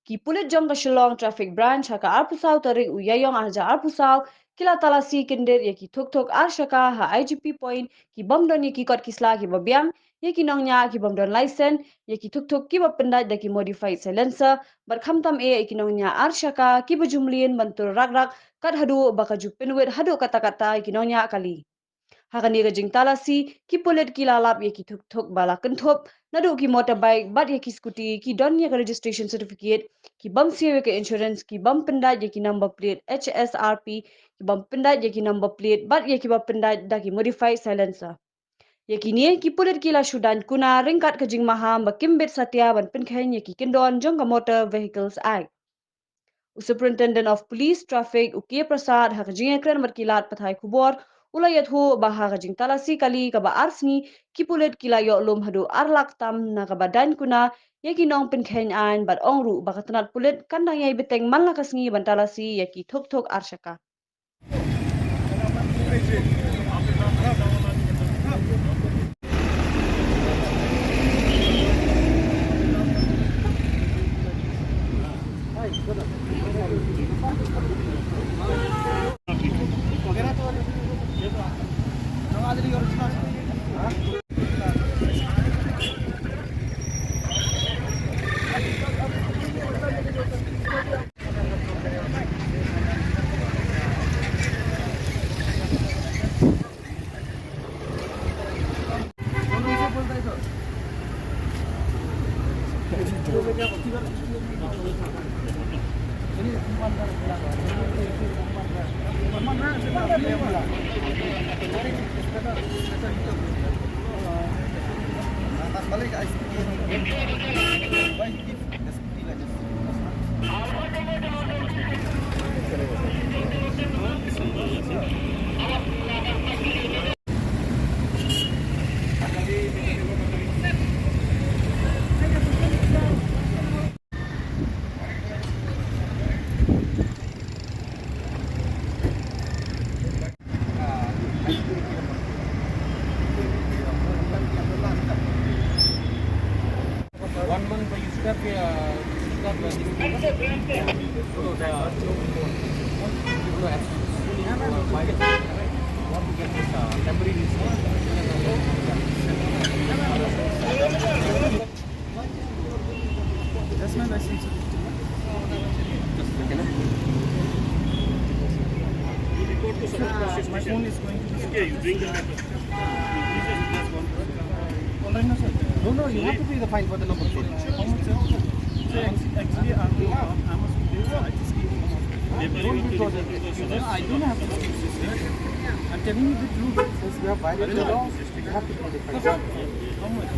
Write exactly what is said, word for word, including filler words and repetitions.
Ki pulit jong ka Shillong Traffic Branch ha ka arphew saw tarik u Ïaïong ar hajar arphew saw ki la talasi kyndit ïa ki thuk thuk ar shaka ha I G P Point, ki bym don ïa ki kot ki sla kiba biang, ïa ki nongñiah ki bym don license, ïa ki thuk thuk kiba pyndait da ki modified silencer, bad khamtam eh ïa ki nongñiah ar shaka kiba ju mlien ban tur rak rak kat haduh ba ka ju pynwit haduh katta katta ïa ki nongñiah kali. Ha kane ka jingtalasi, ki pulit ki la lap ïa ki thuk thuk ba la kynthup naduh ki motorbike bad ïa ki scooty ki don ïa ka registration certificate, ki bym siew ïa ka insurance, ki bym pyndait ïa ki number plate H S R P, ki bym pyndait ïa ki number plate bad ïa kiba pyndait da ki modified silencer. Ïa kine ki pulit ki la shu daiñ kuna ryngkat ka jingmaham ba kim bit satia ban pynkheiñ ïa ki kyndon jong ka Motor Vehicles Act. U Superintendent of Police Traffic, u K Prasad, ha ka jingïakren bad ki lad pathai khubor, u la ïathuh ba ha ka jingtalasi kali kaba ar sngi, ki pulit ki la ïoh lum haduh ar lak tam na kaba daiñ kuna ïa ki nongpynkheiñ aiñ, bad ong ruh ba ka tnat pulit kan dang ïai bteng man la ka sngi ban talasi ïa ki thuk thuk ar shaka. One month you start, uh, start, uh, this thing. So the, you know, as soon as you, uh, buy it, right? You want to get this, uh, temporary residence. That's my license. Just a second. Sir, my phone is going to be. Okay, you bring the paper. Online, no, sir. No, no, you have to pay the fine for the number plate. How much, sir? Sir, act-, actually, I'm, I'm a student, sir. I just came from office. Don't be bothered. You just, I don't have to pay. I'm telling you the truth. Since you have violated the law, you have to pay the fine. No, sir. How much?